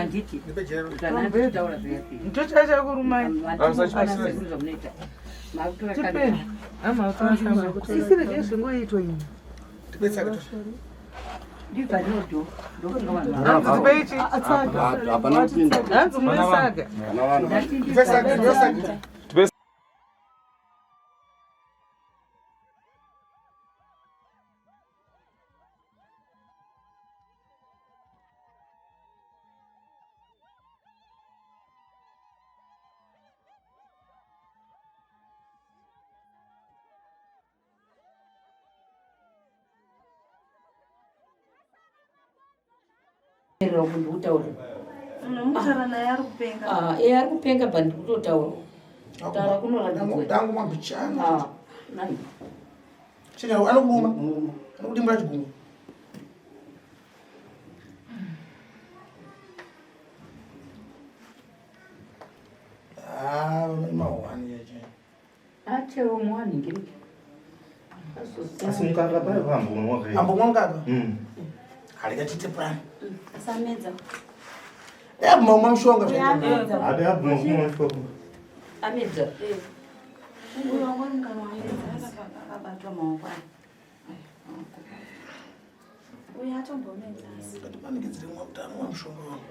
Handiti. Taura zviya. Ndochachakurumai. Zvamunoita. Makutora Tipeni. Ama utora Isi rege zvingoitwa ini. Ndibva ndinodo. Ndofunga vanhu. Hanzi tipei chi? Hapana kupinda. Hanzi mune saga. Hapana vanhu. Ndati ndibva. Ndikutaura. Unomutaura naye ari kupenga. Ah, eh ari kupenga but ndikutotaura. Taura kunoratidzwa. Dangu mabichana. Ah, nani? Chenya anokuruma. Anokudimbura chigumwe. Ah, mahwani yacho. Achero mwani ngiri. Asi mukaka pari pambonwa ke. Ambomwa mukaka? Mm. Harika tite plan. Asamedza. Eh, mwa mushonga zvaita. Amedza. Habe abvuma kumwa chikoko. Amedza. Uyo wangu mukanwa amedza akabatwa maoko aya. Uyo atombomedza asi. Ngatimanikidzire mwa kuti anomwa mushonga wangu.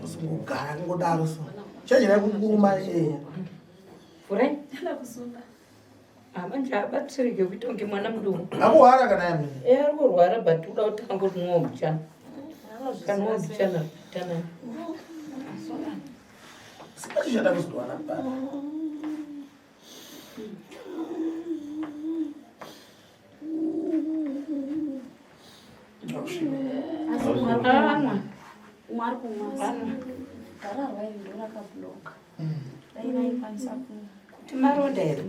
Usingogara kungodaro so. Chenjera kukuruma eh. Ure? Ndada kusunga. Manje abatsirike kuita kunge mwana mudoko. Akuhwara kana yamini. Eh ari kurwara but uda kuti angotinwawo mbichana. Kanwa mbichana mbichana. Sipachishada kuzodwana pano. Asi umwe ari kumwa. Anwa. Umwe ari kumwa asi. Gararwa iri ndo rakabloka. Dai vaikwanisa kumwa. Kuti maronda here?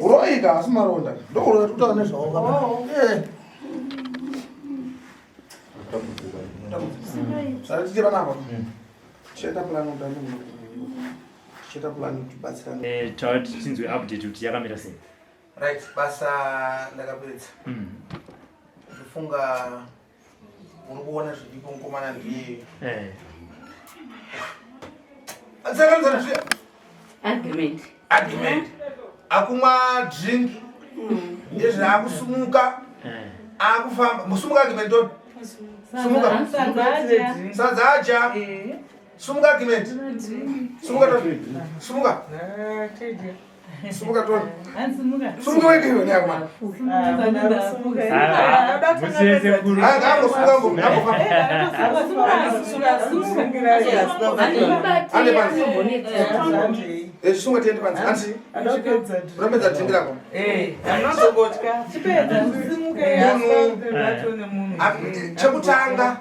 Uroika asi maronda. Ndokuroika kutaura nezvawo kana. Eh. Saka tiite panapa. Tichaita plan kuti ane tichaita plan kuti tibatsirane. Eh, tati tinzwe update kuti yakamira sei. Right, basa ndakapedza. Ndofunga muri kuona zviripo mukomana ndiye. Eh. Atsanganzana zviya. Argument. Argument. Akumwa drink. Ndezvaakusumuka. Eh. Akufamba. Musumuka argument on. Sumuka. Sadza adya. Sumuka argument. Sumuka Tony. Sumuka. Sumuka Tony. Sumuka wega iwe nyaya mwana. Musiyese kuru. Ah, ngangosumuka ngo ngangofamba. Ande panzi. Eh, sunga tiende panzi. Anti. Unapedza drink rako. Chekutanga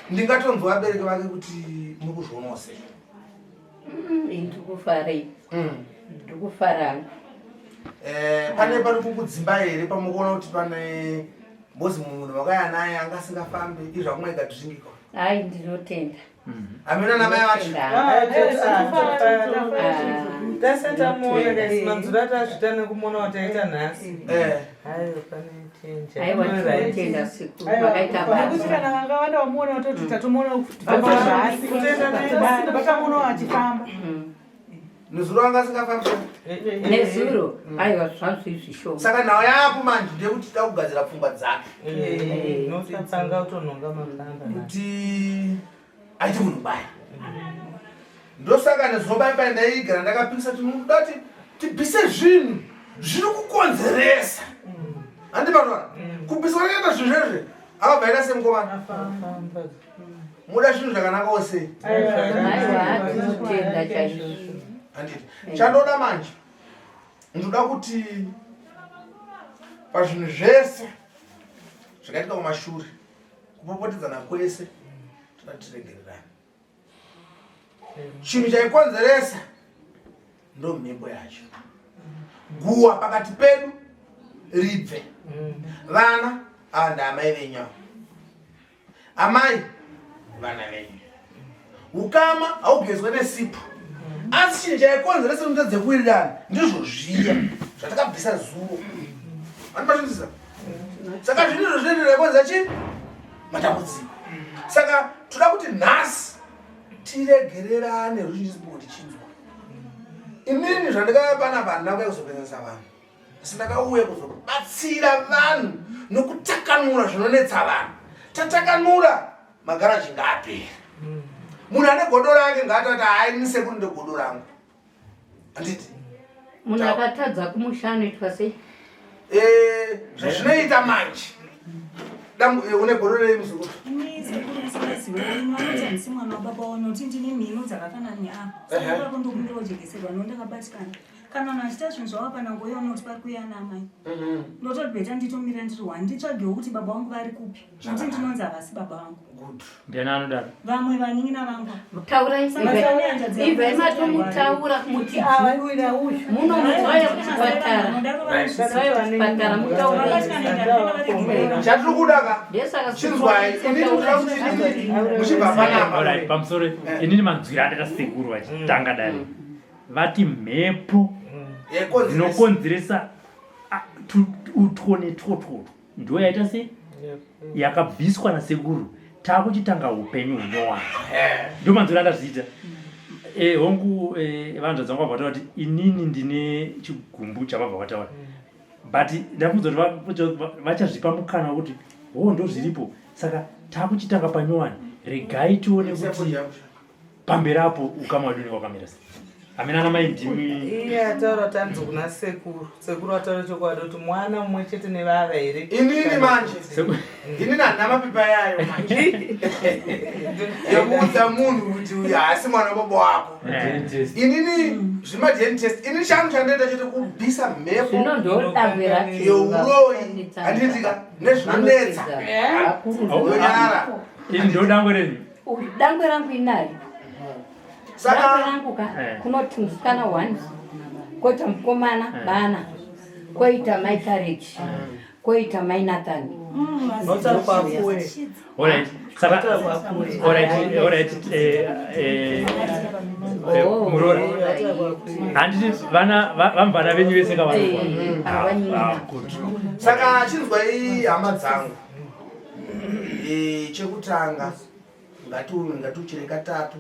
ndingatonzwa vabereki vake kuti muri kuzvionawo sei. Ndikufara iyi. Ndikufara. Eh, pane pari kukudzimba here pamukuona kuti pane mbozi munhu wakaya naye anga asingafambi izvo akumwaika drink ko. Ai ndinotenda. Hameno ana mai vacho. Tase tamuona kaisi manzura tazvita nekumuona wataita nhasi. Eh. Aiwa pane chenja. Aiwa tinotenda sekuru makaita Nekuti basa. kana vakawanda vamuona vatoti tatomuona kufamba nhasi. Vakamuona achifamba. Nezuro anga asingafambi. Nezuro aiwa zvangu zvishoma. Saka nhau yapo manje ndeyekuti tida kugadzira pfungwa dzake. Nosapanga utonhonga makanda. Kuti aite munhu baya. Ndosaka nezuro bai bai ndaigara ndakapikisa kuti munoda kuti tibvise zvinhu zviri kukonzeresa. Handi panoona? Kubvisa kwakaita zvinhu zvezve akabva aita semukomana. Muda zvinhu zvakanakawo sei? Aiwa tinotenda chaizvo. Handiti. Chandoda manje ndoda kuti pazvinhu zvese zvakaitika kumashure kupopotedzana kwese toda tiregererane. Chinhu chaikonzeresa ndo mhepo yacho. Guwa pakati pedu ribve. Vana ava ndaamai venyu ava. Amai vana venyu. Ukama haugezwe nesipo. Asi chinhu chaikonzeresa mutadze kuwirirana ndizvo zviya zvatakabvisa zuro. Vanopazvinzisa? Saka zvinhu izvo zvinoenderera kukonzera chii? Matambudziko. Saka toda kuti nhasi tiregererane ruzhinji tichinzwa. Inini zvandakauya panapa handina kuuya kuzopesesa vanhu, asi ndakauya kuzobatsira vanhu nokutakanura zvinonetsa vanhu. Tatakanura magaraji ngaapere. Munhu ane godo rake ngaatati hai ini sekuru ndegodo rangu, handiti? Munhu akatadza kumusha anoitwa sei? Zvazvinoita manje, une godo rei muzukuru? Ini sekuru musingazive wenyu anoti handisi mwana wababa wenyu, kuti ndine mhino dzakafanana neava. Saka ipapo ndokumbira kujekeserwa no ndakabatikana. Kana vanhu vachiita zvinhu zvavo pana nguva yaunoti pari kuuya naamai, ndototi better nditomira ndiri one, nditsvagewo kuti baba vangu vari kupi, nokuti ndinonzi havasi baba vangu. Good. Ndiani anodaro? Vamwe vanin'ina vangu. Taurai. Saka hanzvadzi yangu Ibvai matomutaura muti Ava uyu nauyu. Munomudzwaya kuchipatara. Vanodaro vanozviziva. Chipatara mutaure. Chatiri kuda ka, Ndesaka chinzwai, inini ndinoda kuti inini muchibva panapa. Alright, pamusoro, inini manzwiro andaita sekuru vachitanga dare, vati mhepo Yekonzeresa. dzinokonzeresa utwo netwotwotwo ndo yaita sei yakabviswa nasekuru, taakuchitanga upenyu hunowana. Ndo manzwiro andazviita. Hongu, vanhu dzangu vabva vataura kuti inini ndine chigumbu chavabva vataura, but ndafunza kuti vachazvipa mukana wekuti ho ndo zviripo. Saka taakuchitanga panyowani, regai tione kuti pamberi apo ukama hwedu unenge wakamira sei. Hamina ana mai ndimi. Iye ataura kuti anzi kuna sekuru, sekuru ataura chokwadi kuti mwana mumwe chete nevava here? Inini manje, inini handina mapepa yayo manje yekuudza munhu kuti uyu haasi mwana wababa wako. Inini zvemaDNA test, inini changu chandoita chete kubvisa mhepo Zvino ndo dangwe racho. yeuroyi, handitika, nezvinonetsa yonyarara. Iri ndo dangwe renyu? Uyu dangwe rangu inari. Saka Dangwe rangu ka kunoti musikana one, koita mukomana bana, koita mai Courage, koita mai Nathan. Notakwapue. Alright, saka alright, Oh, muroora, handiti vana vamvana venyu vese kavanokwa? Avanyina. Good. Saka chinzwai hama dzangu. Chekutanga ngatiuchire katatu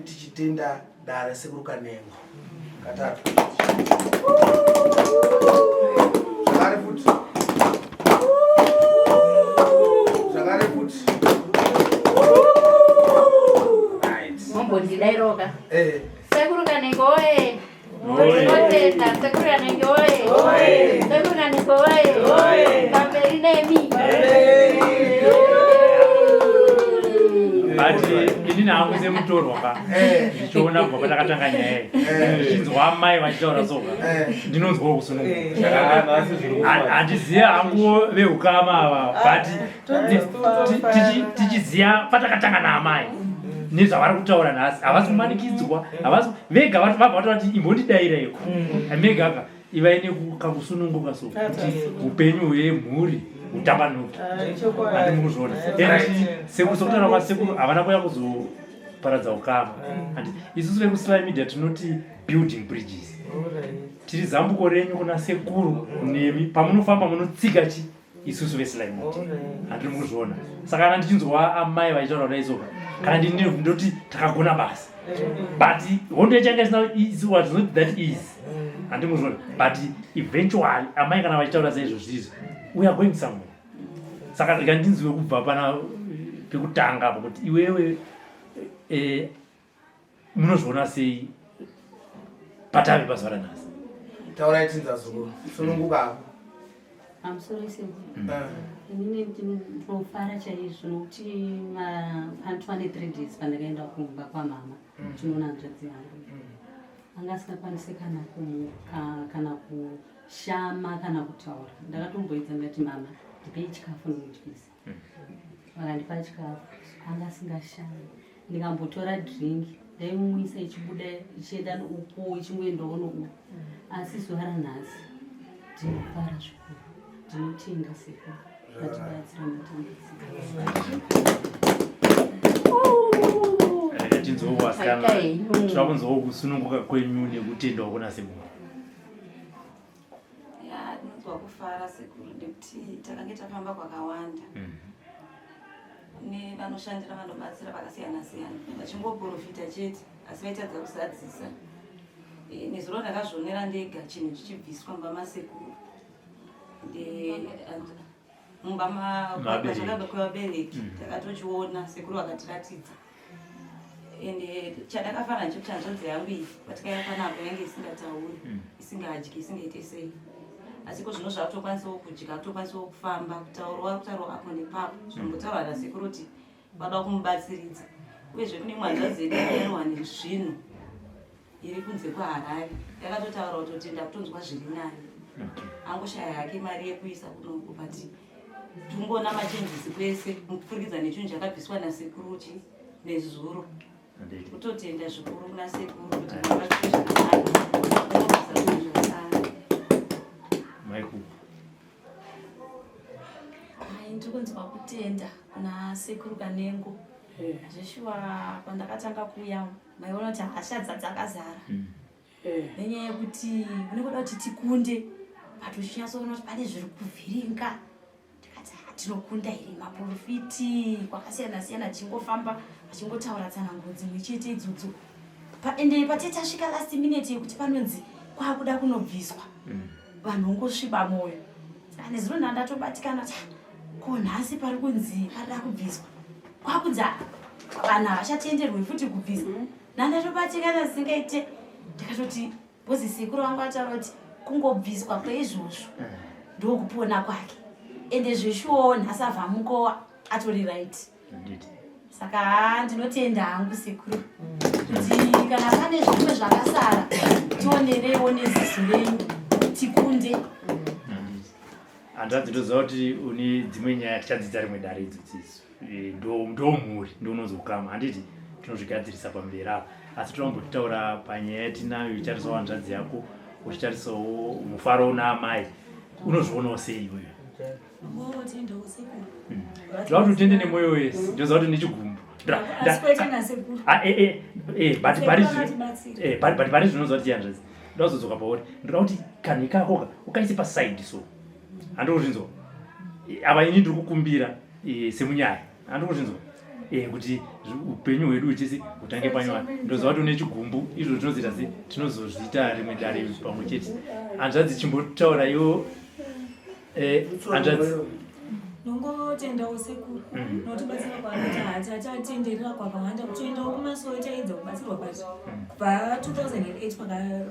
tichitenda dare sekuru Kanengo katatu zvakare futi, zvakare futi. Right. Mombondidairoka. Sekuru Kanengo oye! Oye. Tinotenda sekuru Kanengo oye! Sekuru Kanengo oye! Pamberi nemi. But inini hangu semutorwa ka, ndichiona kubva patakatanga nyaya iyi, ndichinzwa amai vachitaura soka, ndinonzwawo kusununguka. Handizivi hangu veukama ava, but tichiziva patakatanga naamai nezvavari kutaura nhasi, havasi kumanikidzwa, havasi vega vabva vataura kuti imbondidairaiko mega ka, ivai nekakusununguka so kuti upenyu hwemhuri hutambanuke. Handi mukuzviona? And sekuru, sokutaura kwasekuru, havana kuya kuzoparadza ukama. Handi isusu vekuSly Media tinoti building bridges, tiri zambuko renyu kuna sekuru nemi pamunofamba munotsika chi isusu veSly Media. Handiri mukuzviona? Saka kana ndichinzwa amai vachitaura kudai soka, kana ndini ndoti takagona basa, but hondo yachanga isina was not that easy. Handi mukuzviona? But eventually amai kana vachitaura saizvozvo izvo, we are going somewhere. Saka rega ndinzwe kubva pana pekutanga apo kuti iwewe munozviona sei patave pazuva ranhasi? Taurai tinza zukuru, sununguka ako. Pamusoro sekuru. Inini ndinofara chaizvo nokuti pandiwane 3 days pandakaenda kumba kwamama tinoona hanzvadzi yangu anga asingakwanisi kana kumuka, kana kushama, kana kutaura. Ndakatomboedza, ndikati, "Mama, ndipei chikafu ndimudyise." Vakandipa chikafu, anga asingashami. Ndikambotora drink, ndaimumwisa, ichibuda ichienda uko, ichingoendawo nouko. Asi zuva ranhasi ndinofara zvikuru. Ndinotenda sekuru vatibatsira matambudziko. Rega tinzwewo vasikana. Aita henyu. Tinoda kunzwawo kusununguka kwenyu nekutendawo kuna sekuru. Ya, ndinonzwa kufara sekuru nekuti takange tafamba kwakawanda. Kune vanoshandira vanobatsira vakasiyana siyana vachingoprofita chete asi vaitadza kuzadzisa. Nezuro ndakazvionera ndega chinhu chichibviswa mumba masekuru mumba mazvakabva kwevabereki takatochiona sekuru vakatiratidza ende chandakafanira nacho kuti hanzvadzi yangu iyi patikauya panapa yange isingatauri isingadyi isingaite sei asi ko zvino zvakutokwanisawo kudya kutokwanisawo kufamba kutaura wakutaurawo apo nepapo zvinombotaurwa nasekuru kuti vada kumubatsiridza uyezve kune imwe hanzvadzi yedu yarohwa nezvinhu iri kunze kwaHarare yakatotaura kutoti ndakutonzwa zviri nani angoshaya hake mari yekuisa kunoku but tingoona machenjisi kwese kupfurikidza nechinhu chakabviswa nasekuru chi nezuro kutotenda zvikuru kuna sekuru kuti vabatsire zvakanaka vanobvisa zvinhu zvasara. Michael. Hai, ndiri kunzwa kutenda kuna sekuru Kanengo. Zveshuwa pandakatanga kuuya maiona kuti hasha dzadzakazara nenyaya yekuti unenge uda kuti tikunde but uchinyatsoona kuti pane zviri kuvhiringa. Tikati "Ah, tinokunda here maprofiti kwakasiyana siyana tichingofamba vachingotaura tsananguro dzimwe chete idzodzo. Ende pate tasvika last minute yekuti panonzi kwakuda kunobviswa vanhu vongosviba mwoyo. Saka nezuro ndandatobatikana kuti "Ah, ko nhasi pari kunzi parida kubviswa kwakunzi "Ah, vanhu havachatenderwi futi kubvisa." Ndandatobatikana zvisingaite ndikatoti bhozi sekuru vangu vataura kuti kungobviswa kweizvozvo ndokupona kwake ende zveshuwo nhasi abva mukowa atori right. Saka haa ndinotenda hangu sekuru kuti kana pane zvimwe zvakasara tionereiwo neziso renyu tikunde. Hanzvadzi ndoziva kuti une dzimwe nyaya tichadzidza rimwe dare idzodzi idzo. Ndo mhuri ndo unonzi ukama handiti tinozvigadzirisa pamberi apa asi torambotaura panyaya yatinayo ichitarisawo hanzvadzi yako uchitarisawo mufaro una amai unozvionawo sei iwewe? Ngotendawo sekuru. Ndoda kuti utende nemwoyo wese ndoziva kuti nechigumbu. Asi kwete nasekuru. Ah, but pari zvino Vakatibatsira. But pari zvino unoziva kuti hanzvadzi ndoda kuzodzoka pauri ndoda kuti kanhu ikako ka ukaise pasaidi so handiri kuzvinzwa. Ava ini ndiri kukumbira semunyaya handiri kuzvinzwa kuti upenyu hwedu huchisi hutange panyowani. Ndoziva kuti une chigumbu izvo tinozoita se tinozozviita rimwe dare pamwe chete. Hanzvadzi chimbotaura iwo hanzvadzi. Nongotendawo sekuru notibatsira kwaanoita hati achatenderera kwakawanda kutoendawo kumasowe taedza kubatsirwa but kubva 2008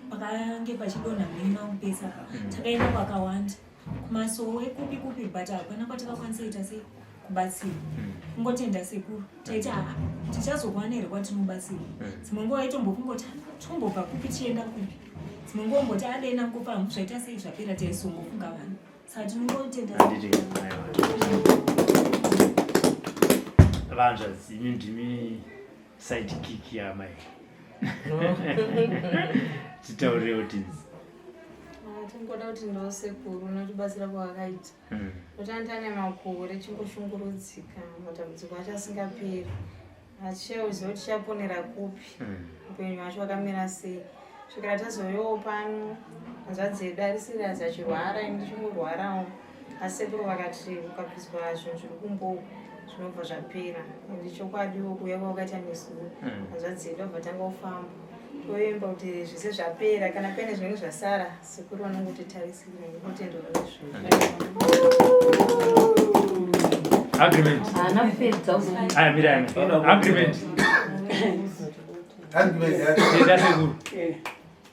pakange pachidonha mheni mangupesa takaenda kwakawanda kumasowe kupi kupi but hapana kwatakakwanisa ita sei kubatsirwa. Kungotenda sekuru taiti haa tichazokuwana here kwatinobatsirwa. Dzimwe nguva aitombofunga kuti tombobva kupi tichienda kupi. Dzimwe nguva omboti adena ngopa hangu zvaita sei zvapera taisongofunga vanhu. Saka tinongotenda Handiti, aiwa. Vanzvadzi imi ndimi sidekick yamai. Titaurirewo tinzi. Tingoda kuti ndo sekuru notibatsira kwavakaita. Kuti ane makore chingoshungurudzika matambudziko acho asingaperi hatichauziva kuti tichaponera kupi upenyu hwacho hwakamira sei svikira tazouyawo pano hanzvadzi yedu ari serious achirwara ini ndichingorwarawo asi sekuru vakati ukabviswa zvinhu zviri kumboku zvinobva zvapera ende chokwadiwo kuuya kwavakaita nezuro hanzvadzi yedu abva tanga kufamba toemba kuti zvese zvapera kana paine zvinenge zvasara sekuru vanongotitarisira ndinotenda nezvozvo. Agreement. Haana kupedza uyu. Aya mira aya. Agreement. Agreement. Tenda sekuru.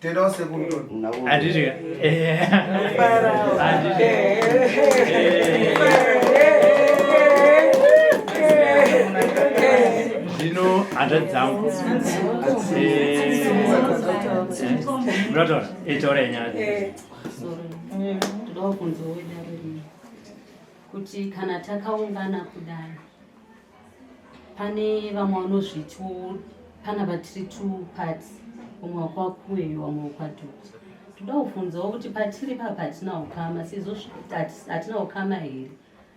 Tenda sekuru Tony. Handiti ka? Handiti. Zvino hanzvadzi dzangu. Munotaura? Taurai nyaya. Sorry. Ndoda kubvunzawo dare rino kuti kana takaungana kudai pane vamwe vanozvitiwo panapa tiri two parts umwe wekwakuweyo vamwe wekwadhokta. Ndoda kubvunzawo kuti patiri papa hatina ukama sezvo hatina ukama here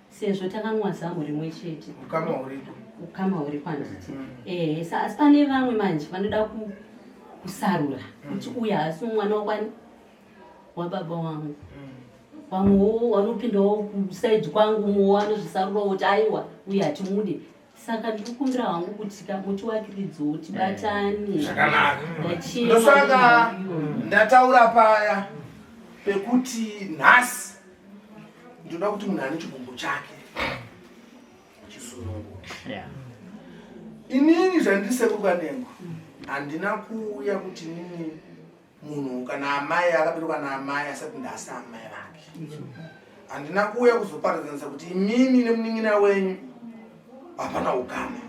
sezvo takanwa zamu rimwe chete. Ukama huripo. Ukama huripo handiti. Asi pane vamwe manje vanoda kusarura kuti uyu haasi mwana wakwani wababa wangu. Vamwewo vanopindawo kusaidi kwangu, umwewo anozvisarurawo kuti aiwa uye hatimude. Saka ndikukumbira hangu kuti ka mutiwakiridzewo tibatane. Zvakanaka. Ndachema Ndosaka nenhau iyoyi. ndataura paya pekuti nhasi ndinoda kuti munhu ane chigumbu chake chisununguke. Inini zvandiri sekuru Kanengo handina kuuya kuti inini munhu kana amai akaberekwa naamai asati ndasa amai vake. Handina kuuya kuzoparadzanisa kuti imimi nemunin'ina wenyu hapana ukama.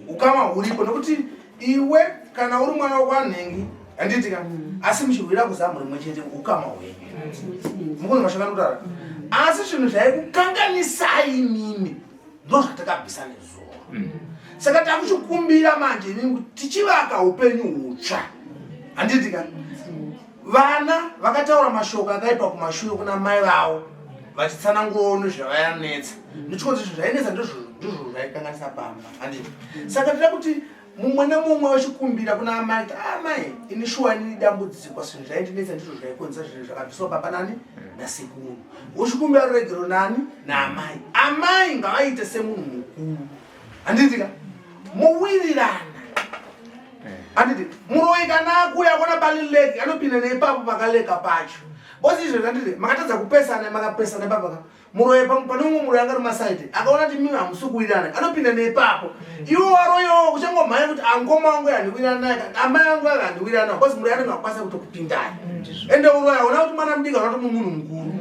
Ukama huripo nekuti iwe kana uri mwana wekwanhengi handiti ka, asi muchihwira kuzamu rimwe chete, ukama hwenyu mukunzi mashaka ndikutaura. Asi zvinhu zvaikukanganisai imimi ndo zvatakabvisa nezuro. Saka takuchikumbira manje imimi kuti tichivaka upenyu hutsva, handiti ka, vana vakataura mashoko akaipa kumashure kuna mai vavo vachitsanangurawo nezvavayanetsa nechikonzo izvo zvainetsa ndizvo ndizvo zvaikanganisa pamba, handiti? Saka tida kuti mumwe nemumwe vachikumbira kuna amai kuti, amai, ini shuwa ini dambudziko zvinhu zvaindinetsa ndizvo zvaikonzesa zvinhu zvakabviswa pamba nani nasekuru. Uchikumbira ruregero nani naamai. Amai ngavaite semunhu mukuru, handiti ka, muwirirana, handiti? Muroyi kana akuya akuona pane leki anopinda neipapo pakaleka pacho bosi izvo, handiti? Makatadza kupesana, makapesana ipapo ka, muroyi pane umwe muroyi anga ari masaidi akaona kuti mimi hamusi kuwirirana, anopinda neipapo. Iwo waroyiwo uchangomhanya kuti angoma wangu handiwirirana naye, kana amai vangu vave handiwirirana nawo, because muroyi anenge akukwanisa kutokupindai. Ende uroyi hauna kuti mwana mudiki kana kuti munhu mukuru,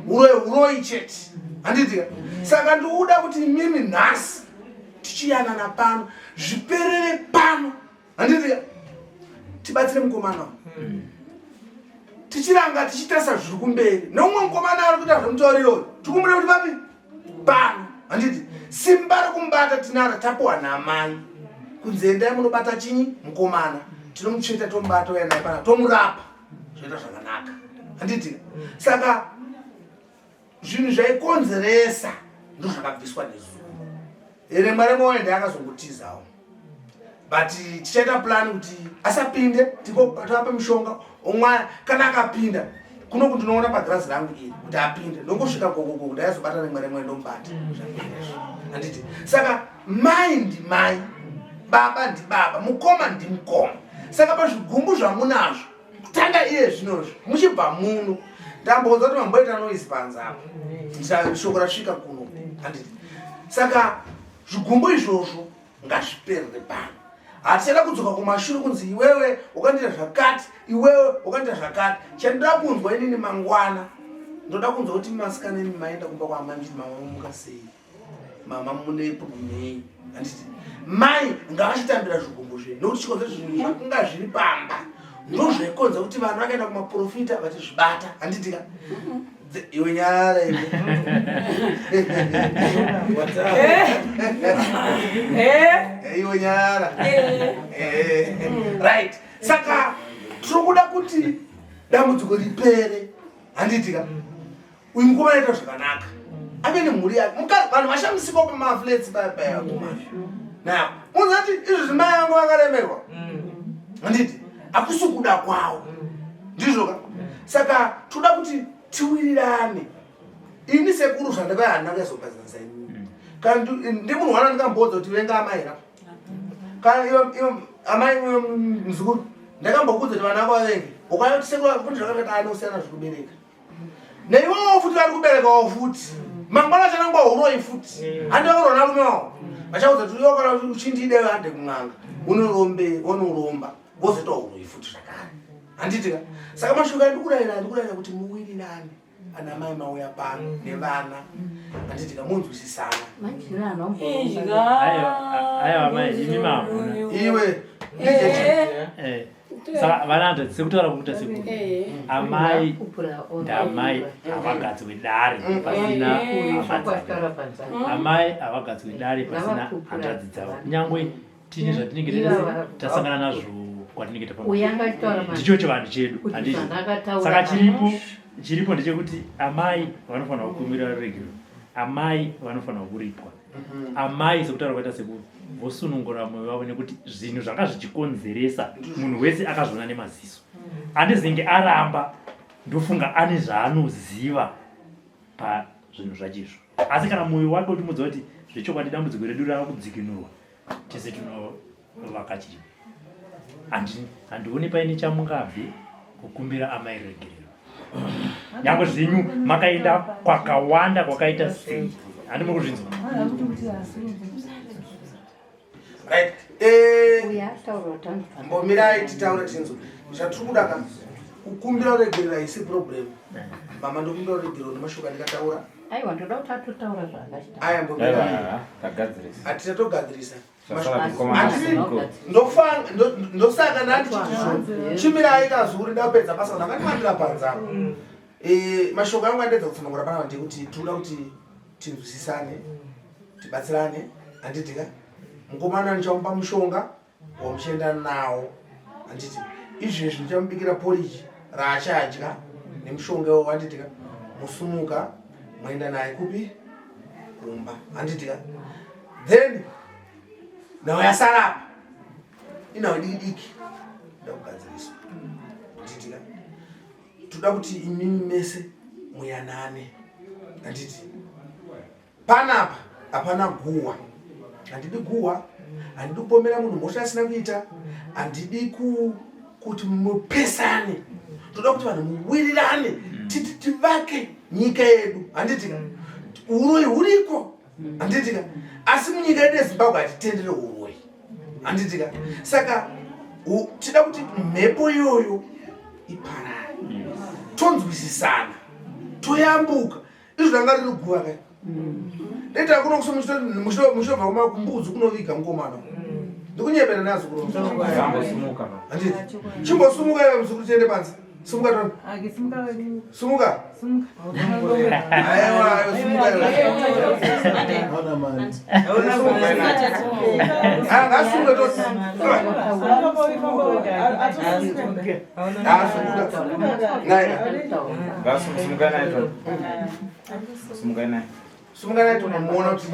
uroyi uroyi chete, handiti ka? Saka ndikuda kuti mimi nhasi tichiyanana pano, zviperere pano, handiti ka? Tibatsire mukomana uyu, tichiranga tichitarisa zviri kumberi neumwe mukomana ari kuita zvemutauriro uyu. Tikumbire kuti papi pano, handiti, simba rekumubata tinaro, tapiwa namai kunzi endai munobata chinyi mukomana. Tinomutsveta, tomubata, uya naye pana, tomurapa, zvoita zvakanaka, handiti? Saka zvinhu zvaikonzeresa ndo zvakabviswa nezuro. Rimwe remwe akazongotizawo, but tichaita plan kuti asapinde, tovape mushonga omwaya. Kana akapinda kuno kundinoona pagirazi rangu iri kuti apinde, ndongosvika gogogo kuti aizobata rimwe remwe, ndomubata, handiti? Saka mai ndimai, baba ndibaba, mukoma ndimukoma. Saka pazvigumbu zvamunazvo, kutanga iye zvinozvi muchibva muno, ndamboudza kuti mamboita noise panze apo, shoko rasvika kuno, handiti? Saka zvigumbu izvozvo ngazviperere pano. Hatichada kudzoka kumashure kunzi iwewe wakandiita zvakati, iwewe wakandiita zvakati. Chandoda kunzwa inini mangwana, ndoda kunzwa kuti masikana imi maenda kumba kwaamai muchiti, mama mamuka sei, mama mune problem, handiti? Mai ngavachitambira zvigumbu zvenyu, nokuti chikonzero zvinhu zvakanga zviri pamba ndozvaikonza kuti vanhu vakaenda kumaprofita vachizvibata, handiti ka? Iwe nyarara iwe. Iwe nyarara. Right, saka tiri kuda kuti dambudziko ripere, handiti ka? Uyu mukoma aita zvakanaka, ave nemhuri yake. Vanhu vashamisika pamaflats paya paya vakomana. Now unzati izvi zvimai vangu vakaremerwa, handiti? Hakusi kuda kwavo, ndizvo ka? Saka toda kuti tiwirirane. Ini sekuru zvandakaya handina kuyazopazanisa ini. Kana ndimunhu wana ndikambodza kuti venga amai ra kana iwe amai, iwe muzukuru, ndakambokudza kuti vana vako vavenge, ukaya kuti sekuru kuti zvakakati anosiyana zvikubereka neiwowo futi vari kuberekawo futi mangwana chanangwa uroyi futi, handi vakarwa narume wavo vachaudza kuti iwe kana uchindide hande kun'anga unorombe, unoromba, wozoita uroyi futi zvakare, handiti ka? Saka mashoko andikurayira, andikurayira kuti muwirirane ana mai mauya pano nevana, handiti ka? Munzwisisana. Aiwa mai, imi mahamuna. Iwe. Saka vananza sekutaura kuita sekuru, amai ndamai, havagadzwe dare pasina hama dzavo. Amai havagadzwe dare pasina hanzvadzi dzavo, kunyange tine zvatinenge tasangana nazvo kwatinenge tafamba. Ndicho chivanhu chedu, handiti? Saka chiripo, chiripo ndechekuti amai vanofanira kukumbira ruregero, amai vanofanira kuripwa, amai sekutaura kwaita sekuru vosunungura mwoyo wavo, nekuti zvinhu zvanga zvichikonzeresa munhu wese akazviona nemaziso. Andizinge aramba, ndofunga ane zvaanoziva. pazvinhu zvachizvo asi kana mwoyo wake uchimudza kuti zvechokwadi dambudziko redu rava kudzikinurwa tese tinovaka chii handioni paine chamungabve kukumbira amai regerero nyangwe zvenyu makaenda kwakawanda kwakaita sei handi muri kuzvinzwa right eh, mbomirai titaure tinzwe zvatiri kuda ka kukumbira uregerera haisi problem mama ndokumbira uregerero nemashoko andikataura aiwa ndoda kuti atotaura zvaakachita aya mbomirai hatichatogadzirisa ndosaka ndandichiti zvo chimirai kazuri ndapedza basa ndakandimandira panze apo mm. eh, mashoko angu andaedza kutsanangura panapa ndekuti tinoda kuti tinzwisisane tibatsirane handiti ka mukomana ndichamupa mushonga wamuchienda nawo handiti izvezvi ndichamubikira poriji raachadya nemushonga iwo handiti ka musumuka moenda naye kupi kumba handiti ka then nhau yasara apa inhau diki diki ida kugadziriswa handiti ka toda kuti imimi mese muyanane handiti panapa hapana guhwa handidi guhwa handidi kupomera munhu mhosva asina kuita handidi kuti mupesane toda kuti vanhu muwirirane titi tivake nyika yedu handitika uroyi huriko handitika asi munyika yedu yezimbabwe hatitendere uroyi handitika saka tida kuti mhepo iyoyo iparare tonzwisisana toyambuka izvo ranga riri guva kai dai kuno muchitobva kumbudzi kunoviga mukomana ndikunyepera nazukuru chimbosumuka iwe muzukuru tiende panze sumuka tona sumuka aiwa sumuka iwe ngasumuke tose Sumuka naye tonomuona kuti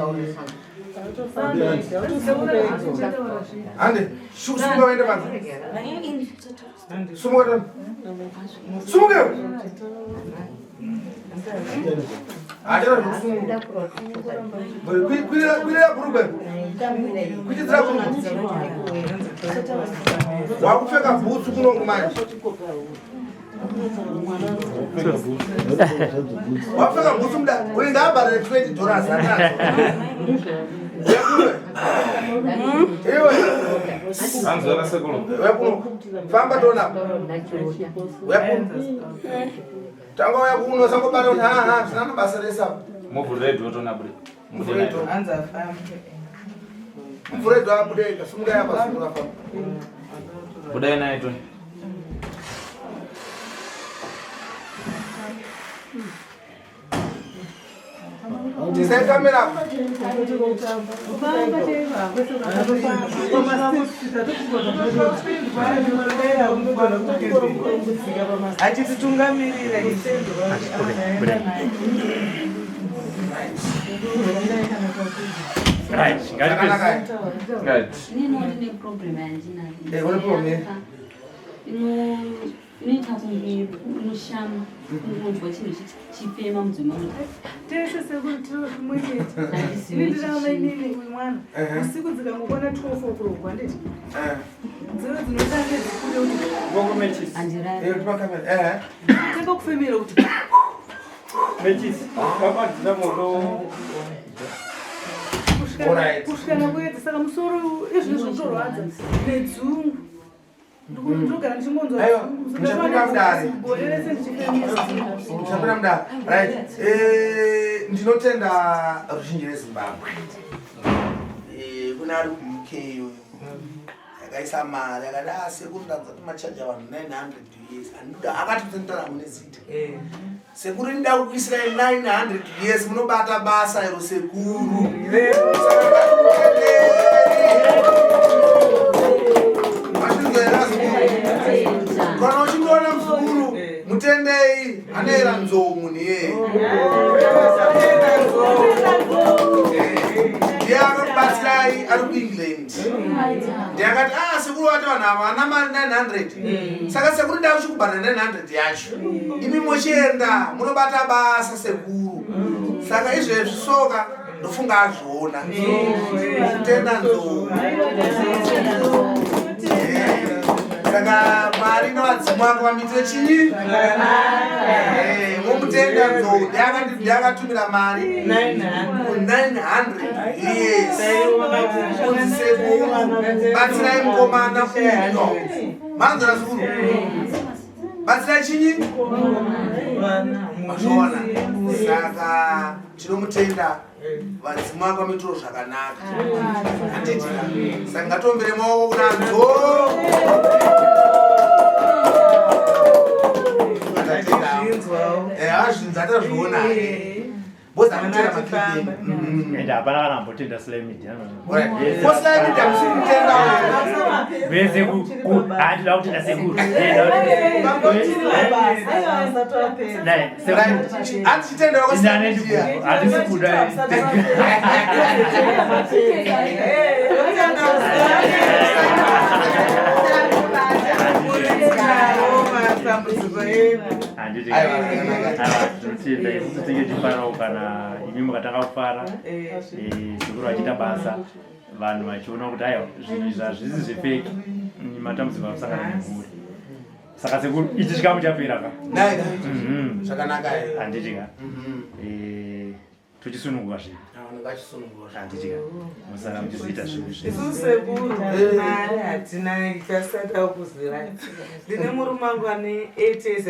hande sumuka uende panze sumuka tona sumuka iwe Achara zvokusumuka kwirira bhurugwa kuchidzira bhurugwa wakupfeka bhutsu kunoku manje wapfeka bhutsu muda uyu ngaabharire 20 dollars anadzo iwe famba toona uya kuno Tanga uya kuno sangobata kuti ha ha zvisina mabasa rese apa. Muvhure door tona bude. Muvhure door. Hanzi afambe. Muvhure door abude ega simukai apa simuka famba. Budai naye toni. Tisai kamera. Achititungamirira Right, Right. Inini problem yandinayo. Eh, une problem. Inoita kunge unoshama unonzwa chinhu chifema mudzimai kuti tese sekuru tiri rimwe chete ini ndiri mainini uyu mwana usiku dzikangokwana 12 o'clock handiti dziro dzinotange dzikude kuti tanga kufemera kuti kusvikana kuedza saka musoro izvino zvinotorwadza nedzungu ndinogara ndichingonzwa muchapinda mudare gore rese ndichifemera muchapinda mudare right eh, ndinotenda ruzhinji rwezimbabwe eh, kune ari kuuk iyoyo akaisa mari akati ah, sekuru ndanza kuti machaja vanhu 900 us andida akati kutenotara mune zita eh. Sekuru ndida kukuisirai 900 years munobata basa iro sekuru. Kana uchingoona muzukuru mutendei anoera nzou munhu iyeye. Ndiye akakubatsirai ari kuEngland. Ndiyakati ah sekuru vati vanhu ava vana mari 900. Saka sekuru ndakuchikubhadhara 900 yacho. Imi mochienda munobata basa sekuru. Saka izvezvi soka ndofunga azviona. Kutenda nzou. Saka Mwari nevadzimu vake vamuitire chii? Momutenda nzou ndiakatumira mari 900 yes. Kunzi sekuru batsirai mukomana uyo. Manzora sekuru. Batsirai chinyi? Mazviona. Saka tinomutenda vadzimu vako vamuitiro zvakanaka handiti saka ngatombere maoko kuna nzo azvinzi atazviona ende hapana kana ambotenda sly media sly media musiri kutenda vese handida kutenda sekuru Handisi kuda. Handiti isusu tinge tichifarawo kana imi mukatanga kufara sekuru vachiita basa vanhu vachiona kuti aiwa zvinhu izvi hazvisi zvefeki matambudziko anosangana nemhuri saka sekuru ichi chikamu chapera ka Naika. Zvakanaka eh. Handiti ka. Eh, tochisunungurwa zvedu. Vanhu vachisunungurwa. Handiti ka. Musara muchizoita zvinhu Isu zvese. sekuru mari hatina chasada kuziva. Ndine murume wangu ane 8 years.